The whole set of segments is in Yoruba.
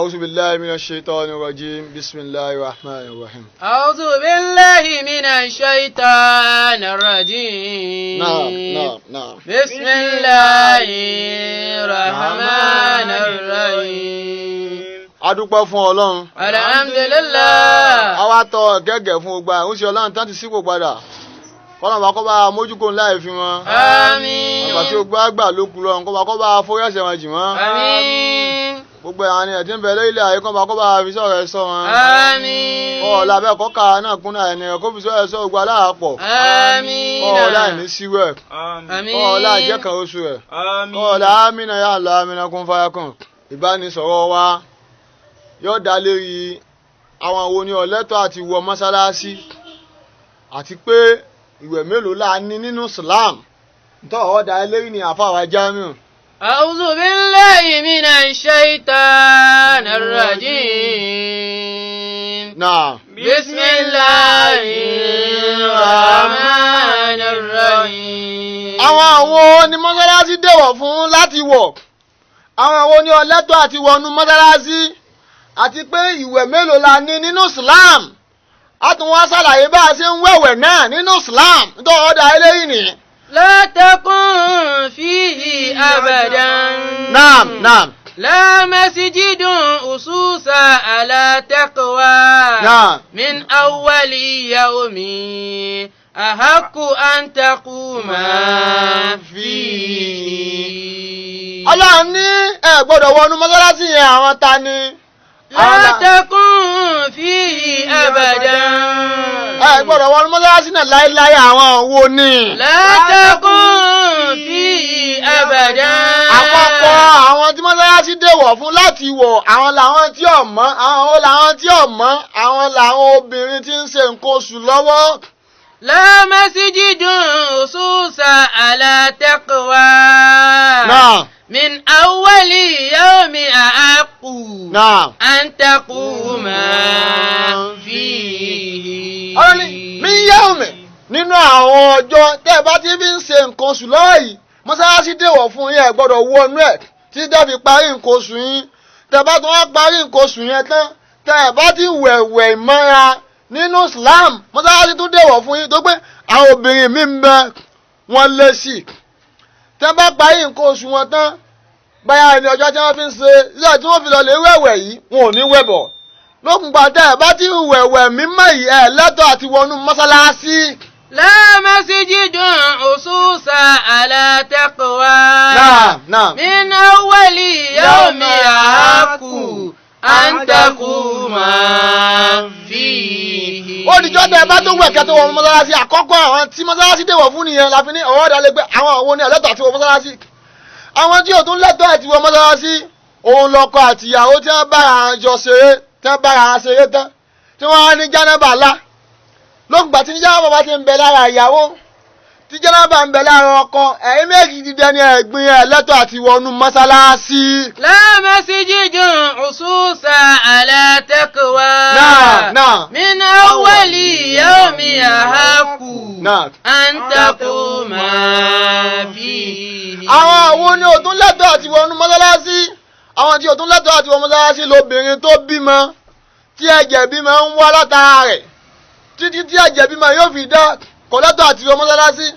أعوذ بالله من الشيطان الرجيم، بسم الله الرحمن الرحيم. أعوذ بالله من الشيطان الرجيم. نعم نعم نعم. بسم الله الرحمن الرحيم. A dúpẹ́ fún Ọlọ́run. الحمد لله. A wá tọ gẹ́gẹ́ fún gbogbo àwọn oṣù Ọlọ́run tán ti sípò padà. Kọ́nà bá kọ́ bá mójúkó ńlá ìfi wọn. آمين. Àgbà tí ó gbá gbà ló kú lọ́run kọ́ bá kọ́ bá forí ẹ̀ṣẹ̀ wọn jì wọ́n. آمين. Gbogbo àwọn ènìyàn tí ń bẹ lórílẹ̀ ayé kọ́ bá kọ́ bá fi sọ̀rọ̀ ẹ sọ wọn. آمين. Kọ́ ọ̀la bẹ́ẹ̀ kọ́ka náà kúnná ẹni rẹ̀ kó fi sọ̀rọ̀ ẹ sọ gbogbo aláàpọ̀. آمين. Kọ́ ọ̀la ìní síwẹ̀. آمين. Kọ́ ọ̀la ìjẹ́kan oṣù rẹ̀. Kọ́ ọ̀la amínà yà lọ amínà kún fáyà kún. Ìbánisọ̀rọ̀ wa yóò dá lérí àwọn wo ni ọ̀lẹ́tọ̀ àti wọ mọ́sálásí àti pé ìwẹ̀ mélòó la ní nínú Islam ntọ́ ọ̀dà eléyìí ni àfàwà Jamiu. أعوذ بالله من الشيطان الرجيم. Náà. بسم الله الرحمن الرحيم. Àwọn wo ni mọ́sálásí dèwọ̀ fún láti wọ̀? Àwọn wo ni ọ̀lẹ́tọ̀ àti wọnú mọ́sálásí? Àti pé ìwẹ̀ mélòó la ní nínú Islam? A tún wá ṣàlàyé bá a ṣe ń wẹ̀wẹ̀ náà nínú Islam ntọ́ ọ̀dà eléyìí nìyẹn. لا تكن فيه أبدا. Naam naam. لا مسجد أسس على تقوى من أول يوم أحق أن تقوم فيه. Ọlọ́run ní ẹ gbọ́dọ̀ wọnú mọ́sálásí yẹn, àwọn ta ni? لا تكن فيه أبدا. Ẹ gbọ́dọ̀ wọnú mọ́sálásí náà láéláé, àwọn wo ni? لا تكن فيه أبدا. Àkọ́kọ́, àwọn tí mọ́sálásí dèwọ̀ fún láti wọ̀, àwọn làwọn tí ò mọ́. Àwọn wo làwọn tí ò mọ́? Àwọn làwọn obìnrin tí ń ṣe nǹkan oṣù lọ́wọ́. لا مسجد أسس على تقوى من أول يوم أحق أن تقوم فيه. Ọ̀rọ̀ ni mí yá omi nínú àwọn ọjọ́ tẹ́ ẹ bá ti fi ń ṣe nǹkan oṣù lọ́wọ́ yìí, mọ́sálásí dèwọ̀ fún yín, ẹ gbọ́dọ̀ wọnú ẹ̀ tí tẹ́ fi parí nǹkan oṣù yín. Tẹ́ bá tún wá parí nǹkan oṣù yẹn tán, tẹ́ ẹ bá ti wẹ̀wẹ̀ ìmọ́ra nínú Islam, mọ́sálásí tún dèwọ̀ fún yín, tó pé àwọn obìnrin mi ń bẹ, wọ́n lé sí i. Tẹ́ bá parí nǹkan oṣù wọn tán, báyà ní ọjọ́ tí wọ́n fi ń ṣe ilé tí wọ́n fi lọ lè wẹ̀wẹ̀ yìí, wọn ò ní wẹ̀ bọ̀. Lókùngbà tẹ́ ẹ bá ti wẹ̀wẹ̀ mímọ́ yìí, ẹ lẹ́tọ̀ọ́ àti wọnú mọ́sálásí. لا مسجد أسس على تقوى Naam naam. من أول يوم أحق أن تقوم فيه. Ó dijọ́ tẹ́ ẹ bá tó wẹ̀ kẹ́ tó wọ mọ́sálásí. Àkọ́kọ́, àwọn tí mọ́sálásí dèwọ̀ fún nìyẹn la fi ní ọ̀rọ̀ ọ̀dà pé àwọn òun ni ẹlẹ́tọ̀ọ́ àti wọ mọ́sálásí. Àwọn tí ò tún lẹ́tọ̀ọ́ àti wọ mọ́sálásí, òun lọ́kọ àtìyàwó tí wọ́n bára jọ ṣeré, tí wọ́n bára ṣeré tán, tí wọ́n á ní jánábà lá. Lókùngbà tí jánábà bá ti ń bẹ lára ìyàwó, tí jánábà ń bẹ lára ọkọ, ẹ̀yin méjì dídẹ ní ẹ̀gbin, ẹ̀ lẹ́tọ̀ọ́ àti wọnú mọ́sálásí. لا مسجد أسس على تقوى Náà náà. من أول يوم أحق أن تقوم فيه. Àwọn àwọn ni ò tún lẹ́tọ̀ọ́ àti wọnú mọ́sálásí? Àwọn tí ò tún lẹ́tọ̀ọ́ àti wọ mọ́sálásí lobìnrin tó bímọ, tí ẹ̀jẹ̀ bímọ ń wá látara rẹ̀ títí tí ẹ̀jẹ̀ bímọ yóò fi dá, kò lẹ́tọ̀ọ́ àti wọ mọ́sálásí.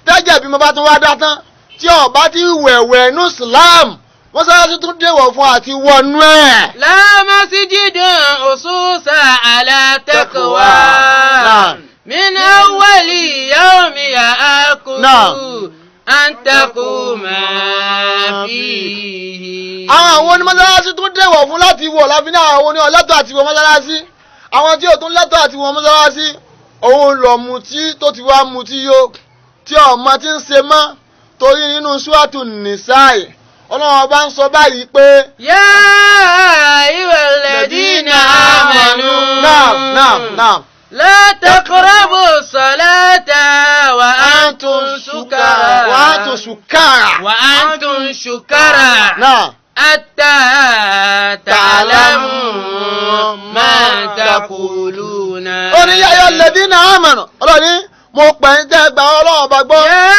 Tẹ́jẹ̀ bímọ bá tún wá dá tán, tí ó bá ti wẹ̀wẹ̀ nú Islam, mọ́sálásí tún dèwọ̀ fún àti wọnú ẹ̀. لا مسجد أسس على تقوى من أول يوم أحق أن تقوم فيه. Àwọn onímọ́sálásí tún dèwọ̀ fún láti wọ̀ láfi ní àwọn oní ọlẹ́tọ̀ àti wọ mọ́sálásí. Àwọn tí ò tún lẹ́tọ̀ àti wọ mọ́sálásí, òun lọ mutí tó ti wá mutí yó, tí ọmọ ti ń ṣe mọ́, torí nínú Súrátù Nìsáì, Ọlọ́run Ọba ń sọ báyìí pé. يا أيها الذين آمنوا Naam naam naam. لا تقربوا الصلاة وأنتم سكارى وأنتم سكارى. وأنتم سكارى حتى تعلموا ما تقولون. Ó ní يا أيها الذين آمنوا, Ọlọ́run ní mo pè ń tẹ́ gba Ọlọ́run Ọba gbọ́. يا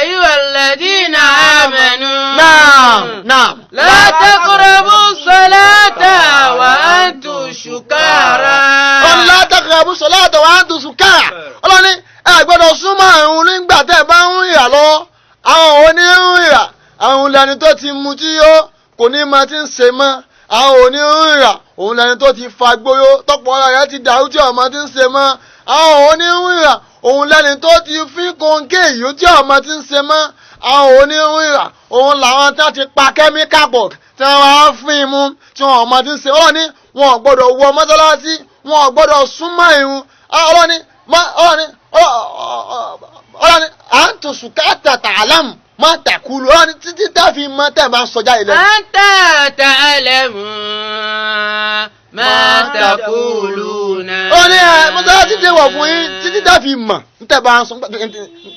أيها الذين آمنوا Naam naam. لا تقربوا الصلاة. taqrabu salata wa antum sukara. Ọlọ́ni ẹ gbọ́dọ̀ súnmọ́ àrùn nígbà tẹ́ ẹ bá ń rìnrà lọ́wọ́. Àwọn òní ń rìnrà, àwọn lẹni tó ti mu tí yó kò ní máa ti ń ṣe mọ́. Àwọn òní ń rìnrà, òun lẹni tó ti fa gbóyó tọpọ ara rẹ̀ ti dàrú tí ọmọ ti ń ṣe mọ́. Àwọn òní ń rìnrà, òun lẹni tó ti fi kóńgé ìyó tí ọmọ ti ń ṣe mọ́. Àwọn òní ń rìnrà, òun làwọn tí wọ́n ti pa kẹ́míkà pọ̀ tí wọ́n á fín mú tí wọ́n ọmọ ti ń ṣe. Ọlọ́ni wọn ò gbọ́dọ̀ wọ mọ́sálásí, wọn ò gbọ́dọ̀ súnmọ́ ìrun. Ọlọ́ni ọlọ́ni ọlọ́ni à ń tún sùkátà tààlámù má tàkúlù. Ọlọ́ni títí tá fi mọ́ tẹ̀ bá ń sọjá ilẹ̀. أنت تعلم ما تقولون. Ó ní ẹ mọ́sálásí ti wọ̀ fún yín títí tá fi mọ̀ tẹ̀ bá ń sọ.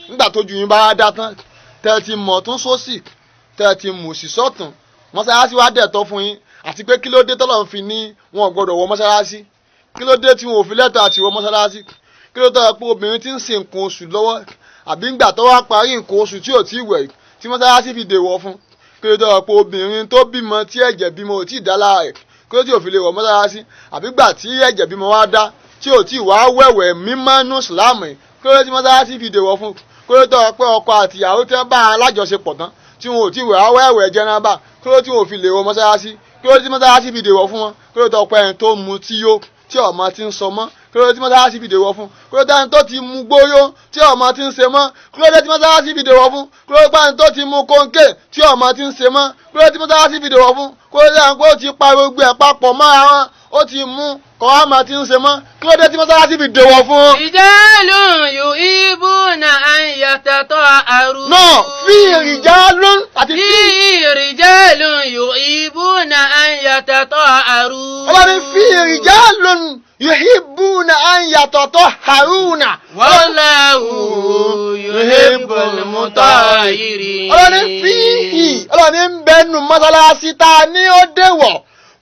Nígbà tójú yín bá dá tán, tẹ́ ti mọ̀ tún sósì, tẹ́ ti mú sí sọ́tún, mọ́sálásí wá dẹ̀ tọ́ fún yín. Àti pé kí ló dé tọ́lọ́ fi ní wọn ò gbọ́dọ̀ wọ mọ́sálásí? Kí ló dé tí wọn ò fi lẹ́tọ̀ọ́ àti wọ mọ́sálásí? Kí ló tọ́ pé obìnrin tí ń ṣe nǹkan oṣù lọ́wọ́, àbí ńgbà tó wá parí nǹkan oṣù tí ò tí ì wẹ̀, tí mọ́sálásí fi dèwọ̀ fún? Kí ló tọ́ pé obìnrin tó bímọ tí ẹ̀jẹ̀ bímọ ò tí ì dá lára rẹ̀, kí ló tí ò fi lè wọ mọ́sálásí? Àbí gbà tí ẹ̀jẹ̀ bímọ wá dá tí ò tí ì wá wẹ̀wẹ̀ mímọ́ nù ìsìlámù yìí, kí ló tí mọ́sálásí fi dèwọ̀ fún? Kí ló tọ́ pé ọkọ àti ìyàwó tí wọ́n bá alájọṣepọ̀ tán tí wọn ò tí ì wẹ̀ wẹ̀wẹ̀ jẹnaba, kí ló tí wọn ò fi lè wọ mọ́sálásí? Kí ló tí mọ́sálásí fi dèwọ̀ fún wọn? Kí ló tọ́ pé ẹni tó mu tí yó tí ọmọ ti ń sọ mọ́, kí ló tí mọ́sálásí fi dèwọ̀ fún? Kí ló tẹ́ni tó ti mu gbóyó tí ọmọ ti ń ṣe mọ́, kí ló dé tí mọ́sálásí fi dèwọ̀ fún? Kí ló tẹ́ni tó ti mu kóńkè tí ọmọ ti ń ṣe mọ́, kí ló tí mọ́sálásí fi dèwọ̀ fún? Kí ló tẹ́ni pé ó ti pa gbogbo ẹ̀ papọ̀ mọ́ra wọn, ó ti mú kọ́ ọmọ ti ń ṣe mọ́, kí ló dé tí mọ́sálásí fi dèwọ̀ fún? رجال يحبون أن يتطهروا. Náà fi rijalun àti fi. فيه رجال يحبون أن يتطهروا. Ọlọ́ni fi rijalun yuhibbuna an yatatahharuna. والله يحب المطهرين. Ọlọ́ni fíhì, ọlọ́ni ń bẹnu mọ́sálásí tá a ní ó dèwọ̀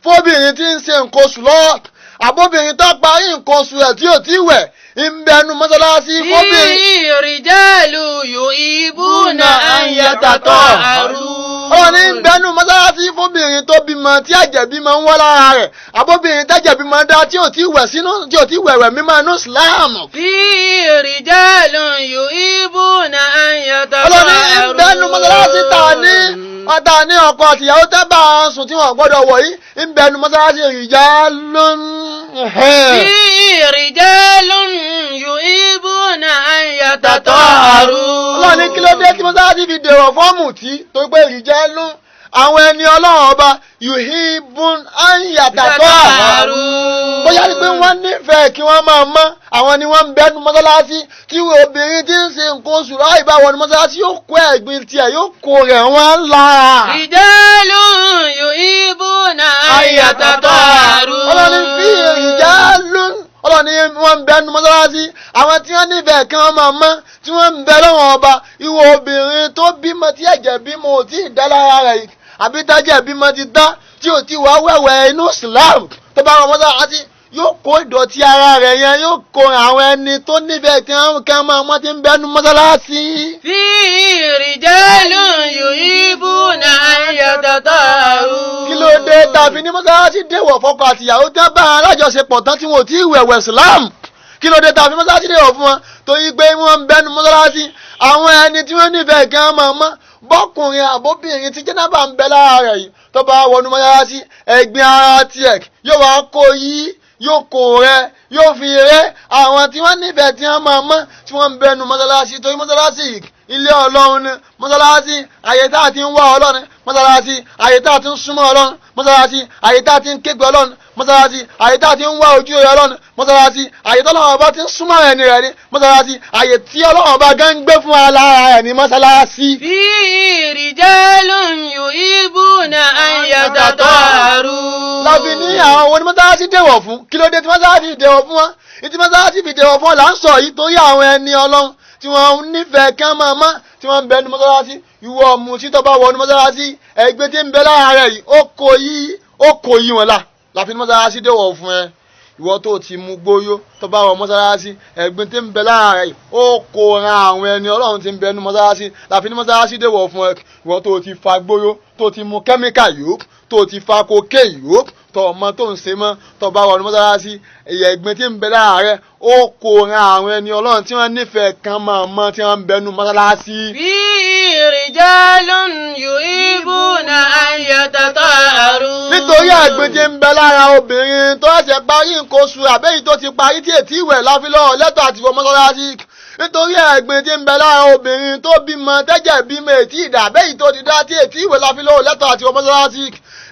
fóbìnrin tí ń ṣe nǹkan oṣù lọ́wọ́, àbóbìnrin tó parí nǹkan oṣù rẹ̀ tí ò tí wẹ̀, ń bẹnu mọ́sálásí fóbìnrin. فيه رجال يحبون أن يتطهروا. Ọlọ́ni ń bẹnu mọ́sálásí fóbìnrin tó bímọ tí ẹ̀jẹ̀ bímọ ń wọ́ lára rẹ̀, àbóbìnrin tẹ́jẹ̀ bímọ dá tí ò tí wẹ̀ sínú, tí ò tí wẹ̀wẹ̀ mímọ́ inú Islam. فيه رجال يحبون أن Ọlọ́ni ń bẹnu يتطهروا. mọ́sálásí tá a ní ọ̀tá ní ọkọ àtìyàwó tẹ́ bá a sùn tí wọ́n gbọ́dọ̀ wọ̀ yìí, ń bẹnu mọ́sálásí rijalun. فيه رجال يحبون أن يتطهروا. Ọlọ́run ní kí ló dé tí mọ́sálásí fi dèrò fọ́ọ̀mù tí tó pé rijalun, àwọn ẹni ọlọ́run ọba, yuhibbun an yatatahharu, bóyá ni pé wọ́n nífẹ̀ẹ́ kí wọ́n máa mọ́, àwọn ni wọ́n ń bẹnu mọ́sálásí tí obìnrin tí ń ṣe nǹkan oṣù láì bá wọnú mọ́sálásí, yóò kó ẹ̀gbin tiẹ̀, yóò kó rẹ̀ wọ́n lára. رجال يحبون أن يتطهروا. Ọlọ́ni fi rijalun, ọlọ́ni wọ́n ń bẹnu mọ́sálásí àwọn tí wọ́n nífẹ̀ẹ́ kí wọ́n máa mọ́, tí wọ́n ń bẹ lọ́wọ́ ọba. Ìwọ obìnrin tó bímọ tí ẹ̀jẹ̀ bímọ ò tí ì dá lára rẹ̀ yìí, àbí tájẹ̀ bímọ ti dá tí ò tí wàá wẹ̀wẹ̀ inú Islam, tó bá wọn mọ́sálásí, yóò kó ìdọ̀tí ara rẹ̀ yẹn, yóò kó àwọn ẹni tó nífẹ̀ẹ́ tí wọ́n kẹ́ máa mọ́ tí ń bẹnu mọ́sálásí. فيه رجال يحبون أن يتطهروا. Kí ló dé tàbí ní mọ́sálásí dèwọ̀ fọ́kọ àtìyàwó tẹ́ bá alájọṣepọ̀ tán tí wọn ò tí ì wẹ̀wẹ̀ Islam? Kí ló dé tàbí mọ́sálásí dèwọ̀ fún wọn? Torí pé wọ́n ń bẹnu mọ́sálásí àwọn ẹni tí wọ́n nífẹ̀ẹ́ kí wọ́n máa mọ́. Bọ́kùnrin àbóbìnrin tí jẹ́nàbà ń bẹ lára rẹ̀ yìí tó bá wọnú mọ́sálásí, ẹ̀gbin ara tiẹ̀ yóò wá kó yí, yóò kó rẹ, yóò fi rẹ àwọn tí wọ́n nífẹ̀ẹ́ tí wọ́n máa mọ́, tí wọ́n ń bẹnu mọ́sálásí. Torí mọ́sálásí ilé ọlọ́run ni. Mọ́sálásí àyè tá a ti ń wá ọlọ́run, mọ́sálásí àyè tá a ti ń súnmọ́ ọlọ́run, mọ́sálásí àyè tá a ti ń kégbe ọlọ́run, mọ́sálásí àyè tá a ti ń wá ojú rẹ ọlọ́run, mọ́sálásí àyè tó ọlọ́run ọba ti ń súnmọ́ ẹni rẹ ni, mọ́sálásí àyè tí ọlọ́run ọba gán ń gbé fún wa lára ẹ̀ ní mọ́sálásí. فيه رجال يحبون أن يتطهروا. Láfi ní àwọn oní mọ́sálásí dèwọ̀ fún. Kí ló dé tí mọ́sálásí dèwọ̀ fún wọn? Ìtí mọ́sálásí fi dèwọ̀ fún wọn là ń sọ yìí, torí àwọn ẹni ọlọ́run tí wọ́n nífẹ̀ẹ́ kán máa mọ́, tí wọ́n ń bẹ ní mọ́sálásí. Ìwọ ọ̀mù tí tó bá wọ ní mọ́sálásí, ẹgbẹ́ tí ń bẹ lára rẹ̀ yìí, ó kó yí wọn la láfi ní mọ́sálásí dèwọ̀ fún ẹ. Ìwọ tó ti mú gbóyó tó bá wọ mọ́sálásí, ẹ̀gbin tí ń bẹ lára rẹ̀ yìí, ó kó ran àwọn ẹni ọlọ́run tí ń bẹ ní mọ́sálásí, láfi ní mọ́sálásí dèwọ̀ fún ẹ. Ìwọ tó ti fa gbóyó, tó ti mu kẹ́míkà yó, tó ti fa koké yó, Tọ́ ọmọ tó ń ṣe mọ́, tọ́ bá wọnú mọ́sálásí, ẹ̀yẹ ẹ̀gbin tí ń bẹ lára rẹ̀ ó kó ran àwọn ẹni Ọlọ́run tí wọ́n nífẹ̀ẹ́ kan máa mọ́ tí wọ́n ń bẹnu mọ́sálásí. فيه رجال يحبون أن يتطهروا. Nítorí ẹ̀gbin tí ń bẹ lára obìnrin tó ṣẹ̀ṣẹ̀ parí nǹkan oṣù àbẹ́yìí tó ti parí tí ètí ìwẹ̀ láfilọ́ lẹ́tọ̀ àti wọ mọ́sálásí, nítorí ẹ̀gbin tí ń bẹ lára obìnrin tó bímọ tẹ́jẹ̀ bímọ ètí ìdà àbẹ́yìí tó ti dá tí ètí ìwẹ̀ láfilọ́ lẹ́tọ̀ àti wọ mọ́sálásí,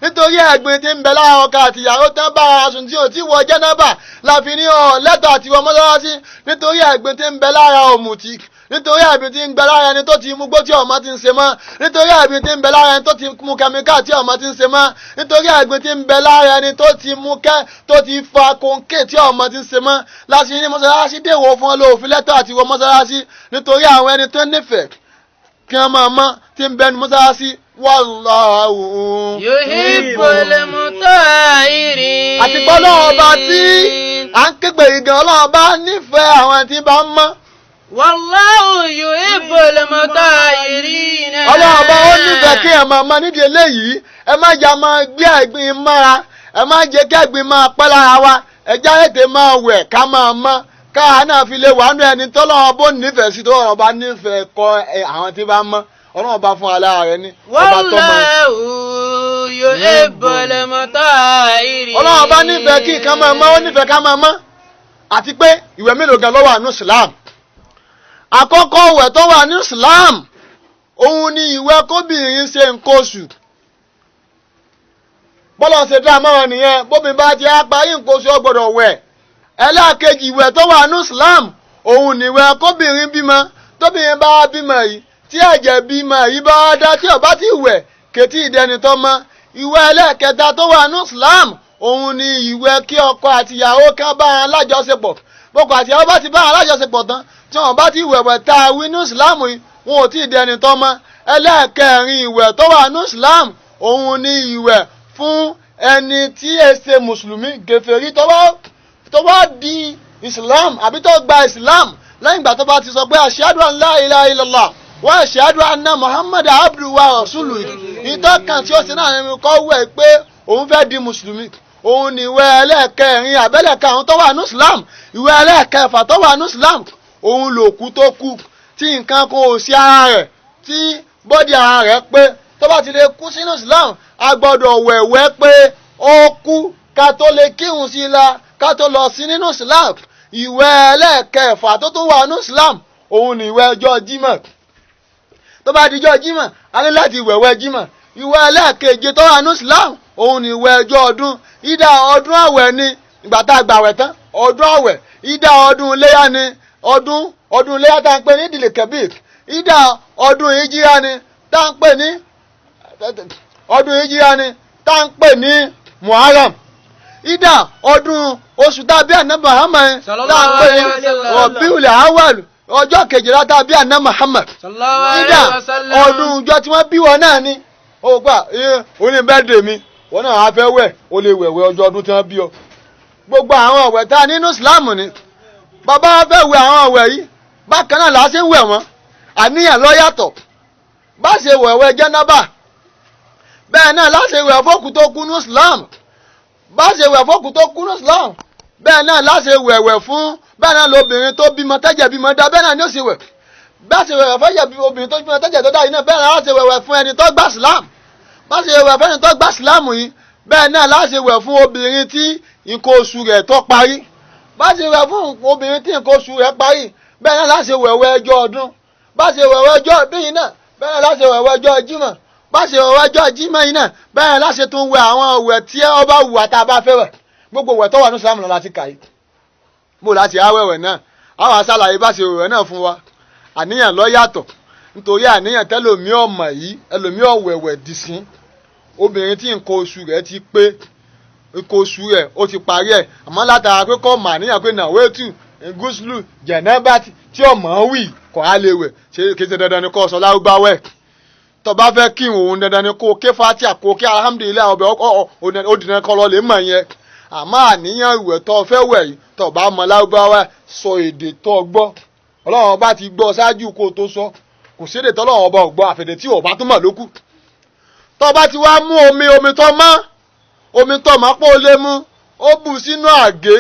nítorí ẹ̀gbin tí ń bẹ lára ọkọ àtìyàwó tán bá ara sùn tí ò tí wọ jẹ́nàbà láfi ní ọ̀ lẹ́tọ̀ àti wọ mọ́sálásí, nítorí ẹ̀gbin tí ń bẹ lára ọ̀mùtí, nítorí ẹ̀gbin tí ń bẹ lára ẹni tó ti mú gbó tí ọmọ ti ń ṣe mọ́, nítorí ẹ̀gbin tí ń bẹ lára ẹni tó ti mú kẹ́míkà tí ọmọ ti ń ṣe mọ́, nítorí ẹ̀gbin tí ń bẹ lára ẹni tó ti mú kẹ́ tó ti fa kòńkè tí ọmọ ti ń ṣe mọ́ láti ní mọ́sálásí dèwọ̀ fún ọ lóòfin lẹ́tọ̀ àti wọ mọ́sálásí, nítorí àwọn ẹni tó nífẹ̀ẹ́ kí wọ́n máa mọ́ tí ń bẹnu mọ́sálásí. Wallahu يحب المطهرين. Àti pé Ọlọ́run ọba tí à ń képe ìgàn, Ọlọ́run bá nífẹ̀ẹ́ àwọn tí bá ń mọ́. والله يحب المطهرين. Ọlọ́run bá ó nífẹ̀ẹ́ kí ẹ̀ máa mọ́. Nídìí eléyìí, ẹ má jà máa gbé ẹ̀gbin mára, ẹ má jẹ́ kí ẹ̀gbin máa pẹ́ lára wa. Ẹ já ètè máa wẹ̀ ká máa mọ́, káà náà fi lè wà nú ẹni tọ́lọ́run bó nífẹ̀ẹ́ sí, tọ́lọ́run bá nífẹ̀ẹ́ kọ́ ẹ àwọn tí bá mọ́. Ọlọ́run bá fún alára rẹ ní ọba tó mọ́. والله يحب المطهرين. Ọlọ́run bá nífẹ̀ẹ́ kí nǹkan máa mọ́, ó nífẹ̀ẹ́ ká máa mọ́. Àti pé ìwẹ̀ mélòó gan ló wà ní Islam? Àkọ́kọ́ ìwẹ̀ tó wà ní Islam, òun ni ìwẹ̀ kóbìnrin ṣe nǹkan oṣù. Bọ́lá ṣe dá mọ́ra nìyẹn, bóbi bá ti á parí nǹkan oṣù, ó gbọ́dọ̀ wẹ̀. Ẹlẹ́ẹ̀kejì ìwẹ̀ tó wà ní Islam, òun ni ìwẹ̀ kóbìnrin bímọ. Tóbìnrin bá bímọ yìí, tí ẹ̀jẹ̀ bímọ yìí bá dá, tí ó bá ti wẹ̀, kètí ìdẹni tó mọ́. Ìwẹ̀ ẹlẹ́ẹ̀kẹta tó wà ní Islam, òun ni ìwẹ̀ kí ọkọ àti ìyàwó kan bá wọn lájọṣepọ̀. Bọ́kọ àti ìyàwó bá ti bá wọn lájọṣepọ̀ tán, tí wọn bá ti wẹ̀wẹ̀ tá a wí ní Islam yìí, wọn ò tí ì dẹni tó mọ́. Ẹlẹ́ẹ̀kẹrin ìwẹ̀ tó wà ní Islam, òun ni ìwẹ̀ fún ẹni tí è ṣe mùsùlùmí, gèfèrí, tó bá di Islam àbí tó gba Islam lẹ́yìn ìgbà tó bá ti sọ pé ashhadu an la ilaha illallah wa ashhadu anna Muhammad abduhu wa rasuluhu. Ìtọ́kàn tí ó ṣe náà ni kọ́ wẹ̀ pé òun fẹ́ di mùsùlùmí. Òun ni ìwẹ̀ ẹlẹ́ẹ̀kẹrin àbẹ́lẹ̀karùn tó wà ní Islam. Ìwẹ̀ ẹlẹ́ẹ̀kẹfà tó wà ní Islam, òun lòkú tó kú tí nǹkan kan ò sí ara rẹ̀, tí bọ́dì ara rẹ̀ pé, tó bá ti lè kú sínú Islam, a gbọ́dọ̀ wẹ̀wẹ́ pé ó kú ká tó lè kírun sí i la, ká tó lọ sí nínú Islam. Ìwẹ̀ ẹlẹ́ẹ̀kẹfà tó tún wà ní Islam, òun ni ìwẹ̀ ọjọ́ Jímọ̀. Tó bá dijọ́ Jímọ̀, a ní láti wẹ̀wẹ̀ Jímọ̀. Ìwẹ̀ ẹlẹ́ẹ̀keje tó wà ní Islam, òun ni ìwẹ̀ ọjọ́ ọdún. Ìdá ọdún àwẹ̀ ni ìgbà tá a gbà wẹ̀ tán, ọdún àwẹ̀, ìdá ọdún iléyà ni ọdún iléyà tá à ń pè ní ìdìlẹ̀ kẹbík, ìdá ọdún ìjírá ni tá à ń pè ní ọdún ìjírá ni tá à ń pè ní Muharram, ìdá ọdún oṣù tàbí àná Muhammad tá à ń pè ní Rabiul Awwal, ọjọ́ 12 tàbí àná Muhammad, ìdá ọdún ìjọ tí wọ́n bí wọn náà ni. Ó gbà ó ní bẹ́ẹ̀ dè mí, wọn náà á fẹ́ wẹ̀, ó lè wẹ̀wẹ̀ ọjọ́ ọdún tí wọ́n bí ọ. Gbogbo àwọn ọ̀wẹ̀ tá a nínú Islam ni bàbá wa fẹ́ wẹ̀. Àwọn ọ̀wẹ̀ yìí bákan náà là á ṣe ń wẹ̀ wọ́n, àníyàn ló yàtọ̀. Bá ṣe wẹ̀wẹ̀ jẹ́nàbà, bẹ́ẹ̀ náà là á ṣe wẹ̀ fókù tó kú ní Islam. Bá ṣe wẹ̀ fókù tó kú ní Islam, bẹ́ẹ̀ náà là á ṣe wẹ̀wẹ̀ fún, bẹ́ẹ̀ náà lobìnrin tó bímọ tẹ́jẹ̀ bímọ dá, bẹ́ẹ̀ náà ni ó ṣe wẹ̀. Bá ṣe wẹ̀wẹ̀ fẹ́jẹ̀ obìnrin tó bímọ tẹ́jẹ̀ tó dá yìí náà, bẹ́ẹ̀ náà là á ṣe wẹ̀wẹ̀ fún ẹni tó gbà Islam. Bá ṣe wẹ̀ fẹ́ni tó gbà Islam yìí, bẹ́ẹ̀ náà là á ṣe wẹ̀ fún obìnrin tí nǹkan oṣù rẹ̀ tó parí. Bá ṣe wẹ̀ fún obìnrin tí nǹkan oṣù rẹ̀ parí, bẹ́ẹ̀ náà la ṣe wẹ̀wẹ̀ ọjọ́ ọdún. Bá ṣe wẹ̀wẹ̀ ọjọ́ ọdún yìí náà, bẹ́ẹ̀ náà la ṣe wẹ̀wẹ̀ ọjọ́ Jímọ̀. Bá ṣe wẹ̀wẹ̀ ọjọ́ Jímọ̀ yìí náà, bẹ́ẹ̀ náà la ṣe tún wẹ̀ àwọn ìwẹ̀ tí ó bá wù àtà bá fẹ́ wẹ̀. Gbogbo ìwẹ̀ tó wà ní Islam náà láti kà yìí. Mo láti awẹ̀wẹ̀ náà, àwọn aṣàlàyé bá ṣe wẹ̀wẹ̀ náà fún wa. Àníyàn ló yàtọ̀, nítorí àníyàn tẹ́lòmí ọmọ yìí, ẹlòmí ọ̀wẹ̀wẹ̀ dìsín. Obìnrin tí nǹkan oṣù rẹ̀ ti pé, nǹkan oṣù rẹ̀ ó ti parí ẹ̀, àmọ́ látara pé kọ́ mà níyàn pé nàwétù gúúsùlù jẹ̀nẹ́bàtì tí ọmọ wì kọ́ á lè wẹ̀. Ṣe kí ṣe dandan ni kò sọ lárúbáwẹ̀? Tó bá fẹ́ kí òun, dandan ni kó ké fatia, kó ké alhamdulilayi ọbẹ̀ ó dìnnà kọ́ lọ lè mọ̀ yẹn. Àmọ́ àníyàn ìwẹ̀ tó fẹ́ wẹ̀ yìí, tó bá mọ lárúbáwẹ̀, sọ èdè tó gbọ́. Ọlọ́run ọba ti gbọ́ ṣáájú kó tó sọ. Kò sédè tọ́lọ́run ọba ò gbọ́, àfẹ̀dẹ̀ tí ọba tó mọ̀ lókù. Tó bá ti wá mú omi, omi tó mọ́, Omi tó mọ̀ pé ó lè mú, ó bù sínú àgé.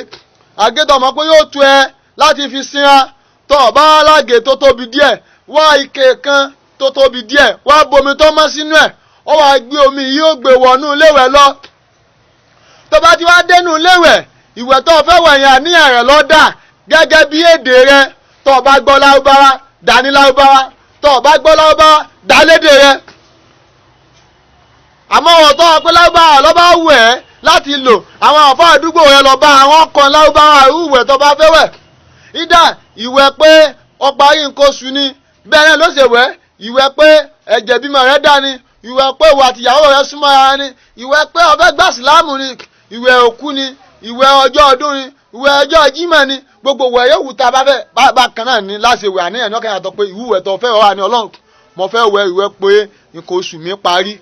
Àgé tó mọ̀ pé yóò tu ẹ láti fi sinra. Tó o bá alágè tó tóbi díẹ̀, wá ike kan tó tóbi díẹ̀, wá bomi tó mọ́ sínú ẹ̀. Ó wá gbé omi yìí, ó gbé wọnú iléwẹ̀ lọ. Tó bá ti wá dénú iléwẹ̀, ìwẹ̀ tó o fẹ́ wẹ̀ yẹn, àníyàn rẹ̀ ló dà gẹ́gẹ́ bí èdè rẹ. Tó o bá gbọ́ Lárúbáwá, dání Lárúbáwá. Tó o bá gbọ́ Lárúbáwá, dá lédè rẹ. Àmọ́ wọn tó o pé Lárúbáwá lọ́ bá wù ẹ́ láti lò, àwọn àfọ àdúgbò rẹ lọ bá àwọn kan Lárúbáwá ìwẹ̀ tó bá fẹ́ wẹ̀. Ìdá ìwẹ̀ pé ó parí nǹkan oṣù ni, bẹ́ẹ̀ náà ló ṣe wẹ̀. Ìwẹ̀ pé ẹ̀jẹ̀ bímọ rẹ dá ni, ìwẹ̀ pé ìwà àtìyàwó rẹ súnmọ́ ara ni, ìwẹ̀ pé ó fẹ́ gbà sílámù ni, ìwẹ̀ òkú ni, ìwẹ̀ ọjọ́ ọdún ni, ìwẹ̀ ọjọ́ Jímọ̀ ni, gbogbo ìwẹ̀ yóò wù tá a bá fẹ́ bá kan náà ní láti wẹ̀. Àníyàn náà kẹ́yìn àtọ́ pé ìwúwẹ̀ tó fẹ́ wà ní: Ọlọ́run, mo fẹ́ wẹ̀ ìwẹ̀ pé nǹkan oṣù mi parí,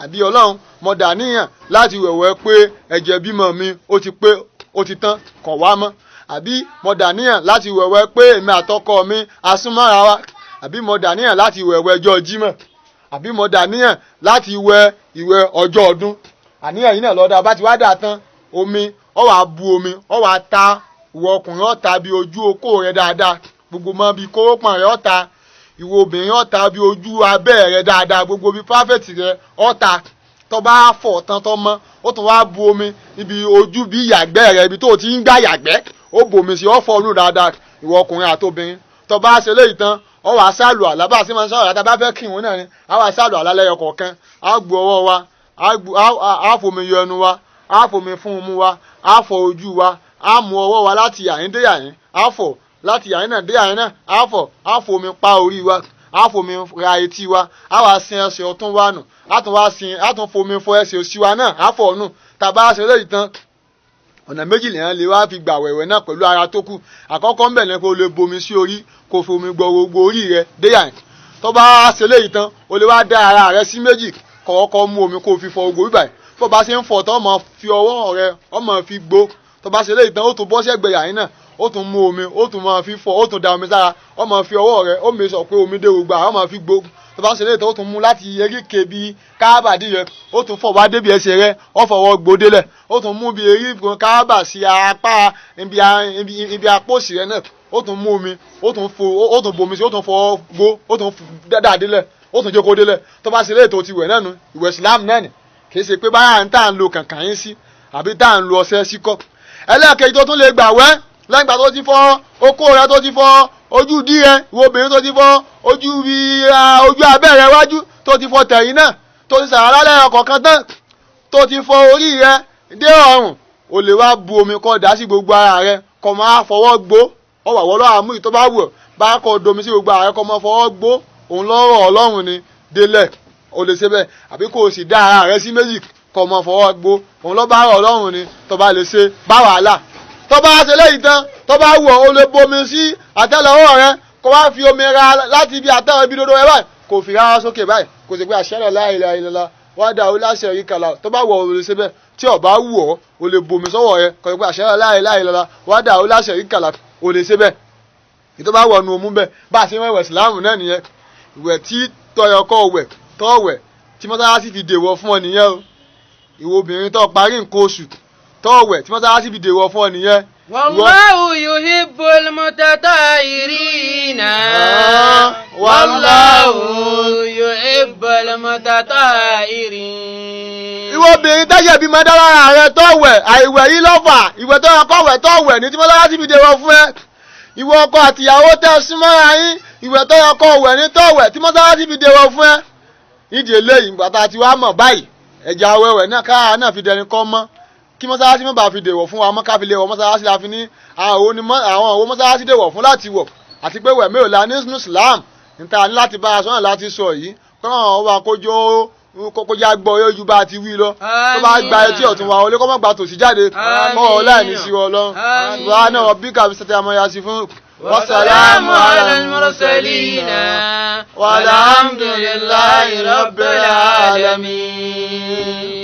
àbí Ọlọ́run, mo dà níyàn láti wẹ̀wẹ̀ pé ẹ̀jẹ̀ bímọ mi ó ti pé, ó ti tán, kàn wá mọ́, àbí mo dà níyàn láti wẹ̀wẹ̀ pé èmi àtọkọ mi asúnmọ́ra wa, àbí mo dà níyàn láti wẹ̀wẹ̀ ọjọ́ Jímọ̀, àbí mo dà níyàn láti wẹ̀ ìwẹ̀ ọjọ́ ọdún. Àníyàn yìí náà lọ́dọ̀ bá ti wá dà tán, omi ọ wàá bu omi, ọ wàá ta. Ìwọ ọkùnrin, ó ta bí ojú okó rẹ dáadáa, gbogbo mọ bí kórópọ̀n rẹ ó ta. Ìwọ obìnrin, ó ta bí ojú abẹ́ rẹ dáadáa, gbogbo bí private rẹ ó ta. Tó bá fọ̀ tán tó mọ́, ó tún wá bu omi ibi ojú bí yàgbẹ́ rẹ, ibi tó ti ń gbà yàgbẹ́, ó bomi sí, ó fọ̀ ọ́nù dáadáa, ìwọ ọkùnrin àtobìnrin. Tó bá ṣe léyìí tán, ó wàá sálù àlá. Bá a ṣe máa ń sálù àlá tá a bá fẹ́ kírun náà ni á wàá sálù àlá lẹ́yọ kọ̀ọ̀kan. Á gbo ọwọ́ wa, á fomi yọ ẹnu wa, á fomi fún un mú wa, á fọ ojú wa, á mú ọwọ́ wa láti yàyín dé yàyín, á fọ̀ láti yàyín náà dé yàyín náà, á fọ̀, á fomi pa orí wa, á fomi ra etí wa, á wá sin ẹsẹ̀ ọ̀tún wa nù, á tún wá sin, á tún fomi fọ ẹsẹ̀ òsì wa náà, á fọ̀ nù. Tàbá ṣe léyìí tán, ọ̀nà méjì lèèyàn lè wá fi gbà wẹ̀wẹ̀ náà pẹ̀lú ara tó kù. Àkọ́kọ́ ń bẹ̀ ní kó lè bomi sí orí, kó fomi gbọ́ gbogbo orí rẹ dé yàyín. Tó bá ṣe léyìí tán, o lè wá dá ara rẹ sí méjì, kọ́kọ́ mú omi kó fi fọ gbogbo bíbáyìí. Tó bá ṣe ń fọ tó máa fi ọwọ́ rẹ, ó máa fi gbó. Tó bá ṣe léyìí tán, ó tún bọ́ sẹ́gbẹ̀ẹ́ yàyín náà, ó tún mú omi, ó tún máa fi fọ, ó tún da omi sára, ó máa fi ọwọ́ rẹ, ó mi sọ pé omi dé gbogbo àwọn, ó máa fi gbó. Tó bá ṣe léyìí tán, ó tún mú láti eríkè bí káábàdí rẹ, ó tún fọ wá débi ẹsẹ̀ rẹ, ó fọwọ́ gbó délẹ̀. Ó tún mú bí erí káábà sí apá ibi apó òsì rẹ náà, ó tún mú omi, ó tún fo, ó tún bomi sí, ó tún fọwọ́ gbó, ó tún dá délẹ̀, ó tún jókòó délẹ̀. Tó bá ṣe léyìí tó ti wẹ̀ náà nu. Ìwẹ̀ Ìsìlámù náà ni, kì í ṣe pé báyà ń tà ń lo kànkàn yín sí àbí tá à ń lo ọṣẹ sí kọ́. Ẹlẹ́ẹ̀kejì tó tún lè gbà wẹ́, lẹ́yìn ìgbà tó ti fọ okó rẹ, tó ti fọ ojú ìdí rẹ, ìwọ obìnrin, tó ti fọ ojú bí ojú abẹ́ rẹ wájú, tó ti fọ tẹ̀yìn náà, tó ti sàrà lálẹ́ ọkọ̀ kan tán, tó ti fọ orí rẹ dé ọrùn, o lè wá bu omi kó dà sí gbogbo ara rẹ, kó máa fọwọ́ gbó. Ọ wà wọ́lọ́ àmú ìtọ́ bá wù ọ́ bá kó domi sí gbogbo ara rẹ, kó máa fọwọ́ gbó òun lọ́rọ̀ Ọlọ́run ni délẹ̀. O lè ṣe bẹ́ẹ̀, àbí kó o sì dá ara rẹ sí méjì, kó máa fọwọ́ gbó òun lọ́ bá rọ̀ Ọlọ́run ni. Tó bá lè ṣe bá wàhálà, tó bá ṣe léyìí tán, tó bá wù ọ́, o lè bomi sí àtẹ́lẹwọ́ rẹ, kó wá fi omi ra láti ibi àtẹ́wọ́ ibi dodo rẹ báyìí, kó fi rárá sókè báyìí, kó sì pé àṣẹ la ilaha illallah wahdahu la sharika lahu. Tó bá wù ọ́, o lè ṣe bẹ́ẹ̀. Tí ó bá wù ọ́, o lè bomi sọ́wọ́ rẹ, kó sì pé àṣẹ la ilaha illallah wahdahu la sharika lahu. O lè ṣe bẹ́ẹ̀. Ìtọ́ bá wọ̀ nu omú bẹ́ẹ̀. Bá a ṣe wẹ̀wẹ̀ Ìsìláàmù náà nìyẹn. Ìwẹ̀ tí tọyọ kọ́ wẹ̀ tọ́ wẹ̀ tí mọ́sálásí fi dèwọ̀ fún ọ nìyẹn o. Ìwọ obìnrin tó parí nǹkan oṣù tó wẹ̀ tí mọ́sálásí fi dèwọ̀ fún ọ nìyẹn. والله يحب المتطهرين. والله يحب المتطهرين. Ìwọ obìnrin tẹ́jẹ̀ bí mọ́ dára rẹ tó wẹ̀, àìwẹ̀ yìí lọ́fà. Ìwẹ̀ tó yẹ kó wẹ̀ tó wẹ̀ ní tí mọ́sálásí fi dèwọ̀ fún ẹ. Ìwọ ọkọ àtìyàwó tẹ́ súnmọ́ra yín, ìwẹ̀ tó yẹ kó wẹ̀ ní tó wẹ̀ tí mọ́sálásí fi dèwọ̀ fún ẹ. Nídìí eléyìí, ìgbà tá a ti wá mọ̀ báyìí, ẹ̀jẹ̀ awẹ́wẹ̀ náà káà náà fi dẹni kọ́ mọ́, kí mọ́sálásí má bàa fi dèwọ̀ fún wa mọ́, ká fi lè wọ mọ́sálásí la fi ní àwọn òwò mọ́sálásí dèwọ̀ fún láti wọ̀, àti pé wẹ̀ mélòó la ní Islam níta ní láti bá aṣọ náà láti sọ yìí. Kọ́nà ọba kójó kójá gbọ́ yóò ju bá a ti wí lọ. Tó bá gba etí ọ̀tún wa wọlé, kó má gba tòsí jáde, kọ́ ọ láì ní sí Ọlọ́run. Subhana rabbika bi amma yasifun. وسلام على المرسلين والحمد لله رب العالمين.